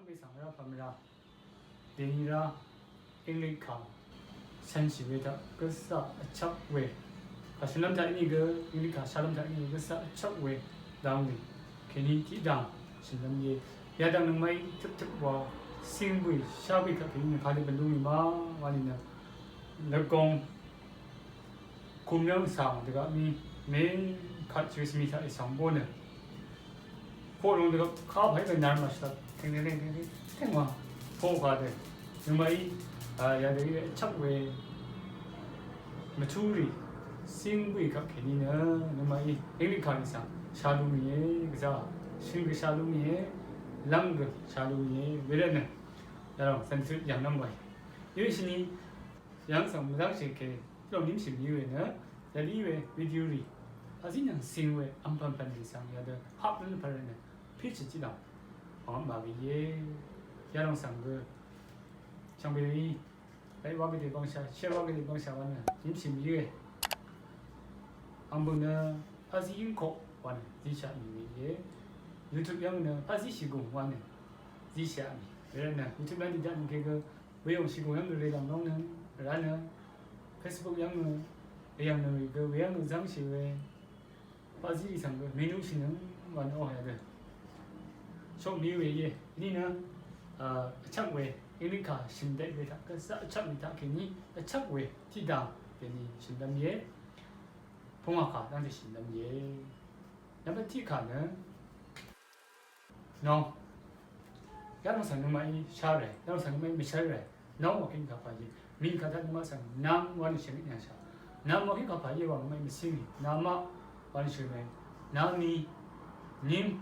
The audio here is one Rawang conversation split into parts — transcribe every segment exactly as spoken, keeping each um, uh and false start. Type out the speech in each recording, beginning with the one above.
Vsvng rá pvmrá dèní rá English kà shànshì we taq gvzà vchvk we. Kà shvlv́m taq íní gø English kà shálv́m taq íní gø gvzà vchvk we dang we. Kèní tiqdang shø̀nlv́m ye. Yadang nøngmaqí tøptøp wa sing bøì shá bøì taq kèní nø kadø bv̀n lúngì ma wa nìnø lvgong Kumyv́ng svng dvgvp mí mé kvt chø̀svmì taq èsvng bónø. Koqlung dvgvp kapà í gvnvr màshvt. Teng teng teng teng teng wa. Koqkà dø. Nøngmaqí, a, yadø í vchvk we mvtúrì sing bǿì kvp kèní nø nøngmaqí English kà nì svng sha lú mìe, gvzà shø̀n gø sha lú mìe, lv́m gø sha lú mìe, wervtnø. Yalòng cv̀n tut yv̀ngnv́m waì. Yø shvni yv̀ng svng mvzv́ngshì kè Lòng ním shì mì we nø, yadø í we video rì. Azí nvng sing we, vmpv̀npv̀n rì svng yadø, hap nø pv̀n rì nø, pí chì chí dv̀ng. Vngvp màvì íe. Yalòng svng gø. Shvngbe í. Laiq wa gø dè bvngshà, share wa gø dè bvngshà wa nø, ním shì mì we. Ang bø nø, azí yíng koq wa nø, zí shà mì we íe. YouTube yv́ng nø, azí shì gùng wa nø, zí shà mì. Wervtnø, YouTube yv́ng dì jaq nø kè gø, Weyòng shìgùng yv́ng nø rèlv̀ng lóngnøng, rvnø, Facebook yv́ng nø, rèlv̀ng nø rì gø, weyv́ng nø zv́ngshì we, paqzí rì svng gø, mènúshìnøng, wa nø, o, yadø. Shok mì we íe, vní nø, a, vchvk we, English kà shø̀n dèq we taq, gvzà vchvk we taq kèní, vchvk we, tiqdang, kèní shø̀n dvm íe, pungwà kà dv́ngte shø̀n dvm íe. Nvmbat tiq kà nø, Nong. Yalòng svng nøngmaqí shá ràì, yalòng svng nøngmaqí mvshv́l ràì. Nong wàkíng kà pà íe. Mìng kà taq nøngmaq svng nang wa nø shø̀n yàngshà. Nang wàkíng kà pà íe wa nøngmaqí mvsíng rì. Namaq wa nø shø̀n ràì. Nami. Nim.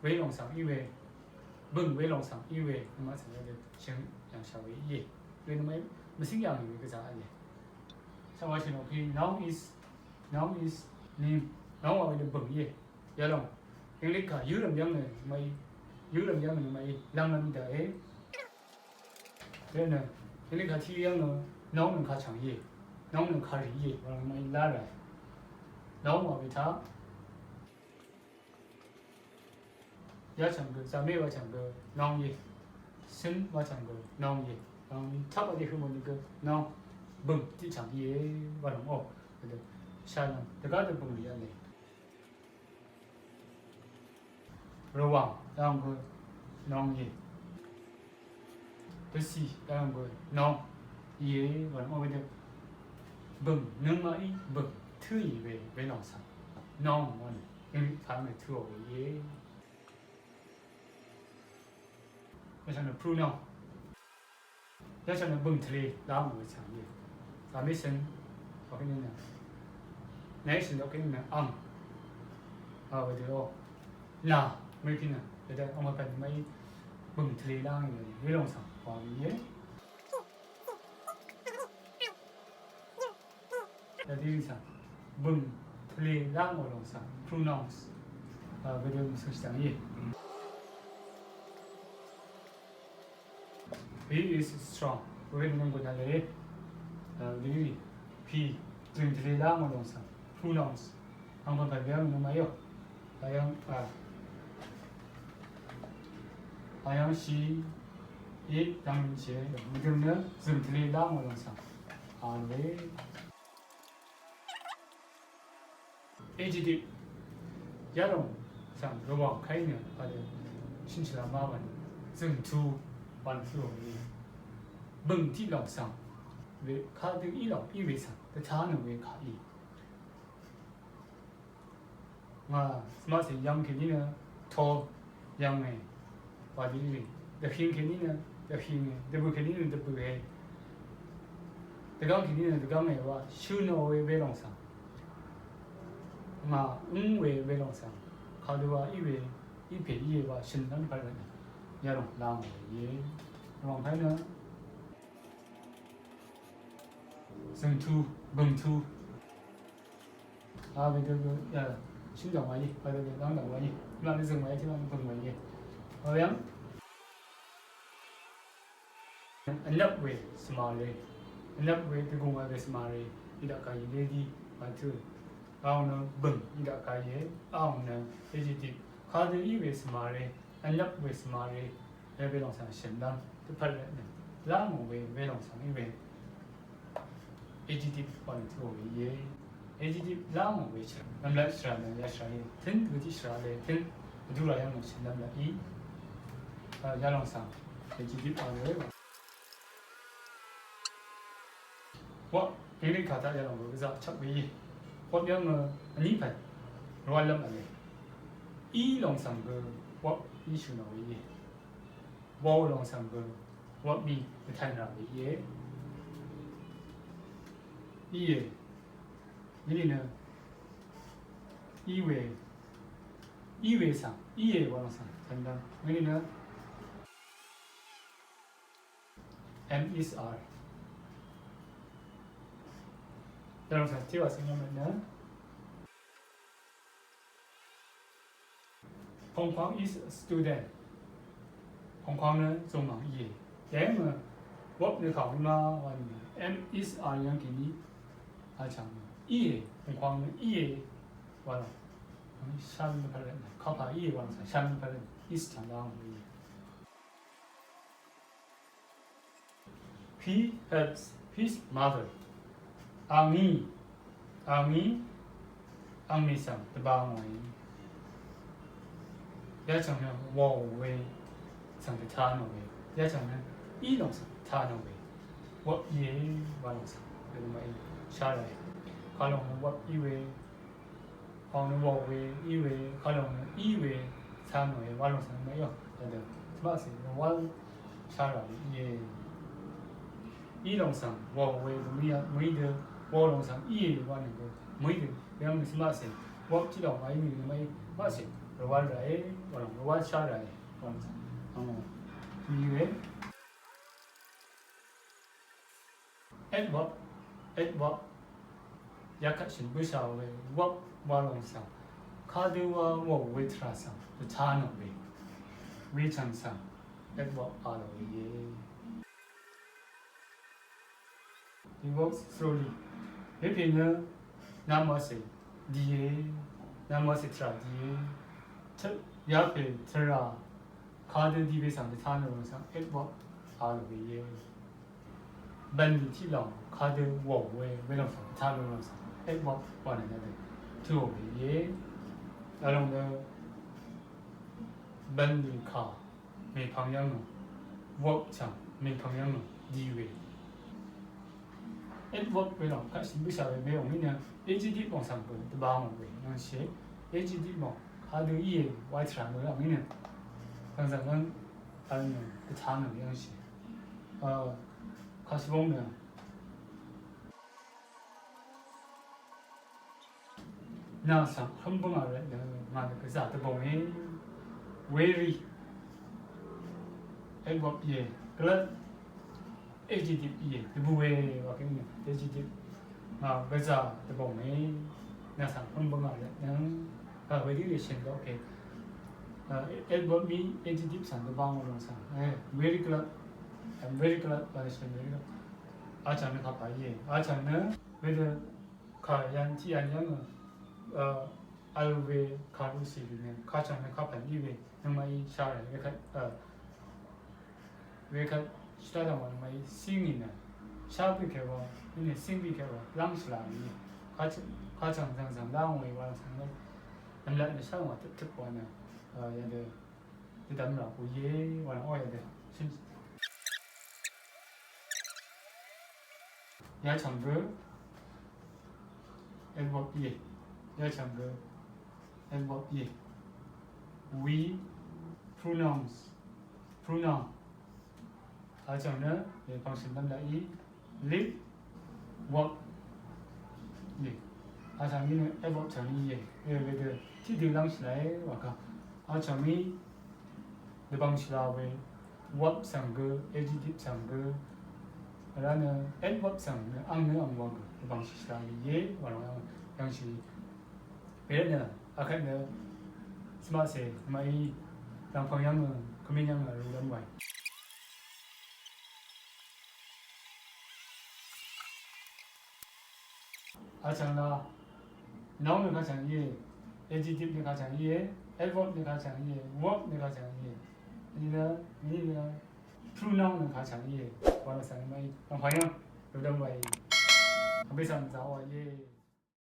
Welòng svng í we. Bø̀ng welòng svng í we. Nøngmaq svng yadø shø̀n yàngshà we íe. We nøngmaqí mvsíng yàng we gvzà v̄le. Shvngwà shø̀n òkí. Nong is. Nong is. Nim. Nong wa we nø bø̀ng íe. Yalòng, English kà yǿrv̀m yv́ng nø màí, yǿrv̀m yv́ng nø màí, lv́ng lv́m daqe. Rvnø, English kà tiq yv́ng nø, nóng nø kà chv̀ng íe, nóng nø kà rì íe, wàlòng màí lá ràe. Nóng wà we taq. Yachv̀ng gø, zàmé wachv̀ng gø, nóng íe. Cǿn wachv̀ng gø, nóng íe. Nóng í, taq wà dì hø mò nì gø, nóng. Bø̀ng tiq chv̀ng íe, wàlòng o. Gø dø, shà nvng, dvgá dø bø̀ng rì yv́ng nø. Rvwàng yv́ng gø nong íe. Dvcì yv́ng gø nong íe. Wv̀n mò we dø bø̀ng nøngmaqí bø̀ng tǿì we welòng svng nong wv̀n nøng fvng we tǿò we íe. Wv̀n svng nø pronoun. Yachv̀ng nø bø̀ng tvlē lá mò we chv̀ng íe. Zàmé cøn, dvkín nø. Nation dvkín nø ang. A, wedø o. Nà, mø̀kín nø. Wedø ang mvpv̀n mvmá í bø̀ng tvlē lá ngì we. Welòng svng wa we íe. Yadø svng bø̀ng tvlē lá ngò lòng svng pronouns. A, wedø mvsø̀ng shvdv̀ng íe. He is strong. Wekvt nvng gø dvle. Viri. He. Zø̀ng tvlē lá ngò lòng svng. Pronouns. Ang pv̀n pv̀n bèv́ng nvng màí ò. Ayv́ng, a. Ayv́ng shi. It. Dv̀ng lun shì. Mvdø̀m nø. Zø̀ng tvlē lá ngò lòng svng. A lòe. Adjective. Yalòng svng Rvwàng kàí nø padø shø̀n shvla má wv̀n zø̀ngtu wv̀n fø wv̀n í. Bø̀ng tiq lòng svng we kadø í lòng í we svng dvtá nø we kà í. Ngà svmaqcè yv̀ng kèní nø tol yv̀ngè. Wa dì rì. Dvhing kèní nø dvhingè. Dvbø̀ kèní nø dvbø̀è. Dvgv́ng kèní nø dvgv́ngè wa shø̀n ò we welòng svng. Ngà ǿng we welòng svng. Kadø wa í we, í pè íe wa shø̀n nv́n pvl we nø. Yalòng làng we íe. Lòng kàí nø. Zø̀ngtu, bø̀ngtu. A, wedø gø, ya, shø̀n dv̀ng wa íe, wedø gø, dv̀ng dv̀ng wa íe. Tiqmvng nø zø̀ng wa íe, tiqmvng nø bø̀ng wa íe. Oqyv́ng. Vnvp we svmaré. Vnvp we dvgùng wa we svmaré. Í daq kà íe, lady, wa tø. Aong nø bø̀ng, í daq kà íe. Aong nø adjective. Kadø í we svmaré. Vnvp we svmaré. Welòng svng shø̀n dv́ng dvpvt rvtnø lá ngò we welòng svng í we adjective wa nø tø̄ ò we íe. Adjective lá ngò we shvrà nvmlat shvrà nø yashvrà íe. Tø̄n gø tiq shvrà le tø̄n vdú rà yv́ng nø shø̀n dv́ng rvt í. Yalòng svng adjective wa nø we wa. Wap English kà taq yalòng gø gvzaq chap we íe. Wap yv́ng nø vní pv̀n rvwal lv́m vle. Í lòng svng gø wap í shø̀n ò we íe. Wau lòng svng gø wap mì gvtàn rà we íe. Íe. Ngí nø í we. Í we svng íe wa lòng svng tàn dv́ng. Ngí nø M is are. Yalòng svng tiq wa svng yv́ng mvt nø. Pongkwang is a student. Pongkwang nø zòngmàng íe. Yayv́ng nø wap nø kàò í ma wa nø M is are yv́ng kèní. Vchv̀ng nø íe. Pongkwang nø íe. Wa lòng. Shán nø pvlvt nø. Kapà íe wa lòng svng shán nø pvlvt nø. Is chv̀ng dang íe. He helps his mother. Angí, angí, angmè svng dvbā ngòe. Yachv̀ng nø wàò we svng dvtá nò we. Yachv̀ng nø í lòng svng dvtá nò we. Wap íe wa lòng svng dvmaqí shá ràe. Kalòng nø wap í we. Ong nø wò we, í we, kalòng nø í we, chan we, wa lòng svng mèí ò. Yadø. Tmaqsè nø wal shara we íe. Í lòng svng wò we dø mø̀í dø, wò lòng svng íe wa nø dø mø̀í dø. Yv̀ng nø tmaqsè wò tiq lòng wa í nø mèí, tmaqsè rvwal ràe, wa lòng rvwal shara e, wa lòng svng. Ong. Í we. Adverb, adverb. Yakvt shø̀n bǿshà we, verb wa lòng svng. Kadø wa wò we tvrà svng dvtá nò we. Wechv̀ng svng adverb a lòng we íe. He walks slowly. Wepè nø nvmvsè dìe, nvmvsè tvrà dìe. Tø, yapè tvrà kadø dì we svng dvtá nò we svng adverb a lòng we íe. Bv̀nlì tiq lòng kadø wò we, we lòng svng dvtá nò we svng adverb wa nø nø dø tø̄ ò we íe. A lòng nø bv̀nlì kà mèpvng yv́ng nø, verb chv̀ng mèpvng yv́ng nø dì we. Adverb we lòng kaq shø̀n bǿshà we mèòng í nø adjective lòng svng bø̀n dvbā ngò we yv́ngshì. Adjective lòng kadø íe wa tvrà nø yv́ng í nø. Zv̀ngzv̀ng yv́ng vl nø dvtá nø yv́ngshì. Kàshvbóng nø Nà svng hv́m bǿngà rvt nø ngà nø gvzà dvbòng e. Very. Adverb íe. Glad. Adjective íe. Dvbù e wa kèní nø adjective. Ngà gvzà dvbòng e. Nà svng hv́m bǿngà rvt nø. Ngà wedø íe shø̀n dø, okay. Adverb mí adjective svng dvbà ngò lòng svng. Very glad. I'm very glad. Very glad. Vchv̀ng nø kapà íe. Vchv̀ng nø wedø kà yv̀n tiq yv̀n yv́ng vl we kà luqcì rì nø kachv̀ng nø kapv̀n í we nøngmaqí shá rà wekvt, wekvt shvdá dv̀ngwà nøngmaqí cíng ì nø shá bǿì kèwà í nø cíng bǿì kèwà lv́ngshì là rì nø kachv̀ng zv̀ngzv̀ng lá ngòe wa svng nø nv̀mlat nø shá ngwà tøptøp wa nø yadø dvdvm rà kù íe wa nø ó yadø. Yachv̀ng gø adverb íe. Yachv̀ng gø adverb íe. We pronouns, pronoun. Vchv̀ng nø yv̀ng pv̀ngshì nvm laq í live, work íe. Vchv̀ng í nø adverb chv̀ng í íe. Wedø tiqdø lv́ngshì laq é wa kà. Vchv̀ng í dvbv̀ngshì laq we verb svng gø, adjective svng gø, vrá nø adverb svng nø ang nø ang wa gø dvbv̀ngshì laq we íe wa lòng yv̀ngshì. Wervtnø akvt nø svmaqcè maqí dv̀ngpv̀ng yv́ng nø kvmín yv́ng nø rulv́m waì. Vchv̀ng la noun nø kachv̀ng íe, adjective nø kachv̀ng íe, adverb nø kachv̀ng íe, verb nø kachv̀ng íe. Nìnø, nìnø, pronoun nø kà chv̀ng íe. Wà nø svng mvmá í. Nvng pàyv́ng, rvdvm wàí. Vbé svng zàò wàíe.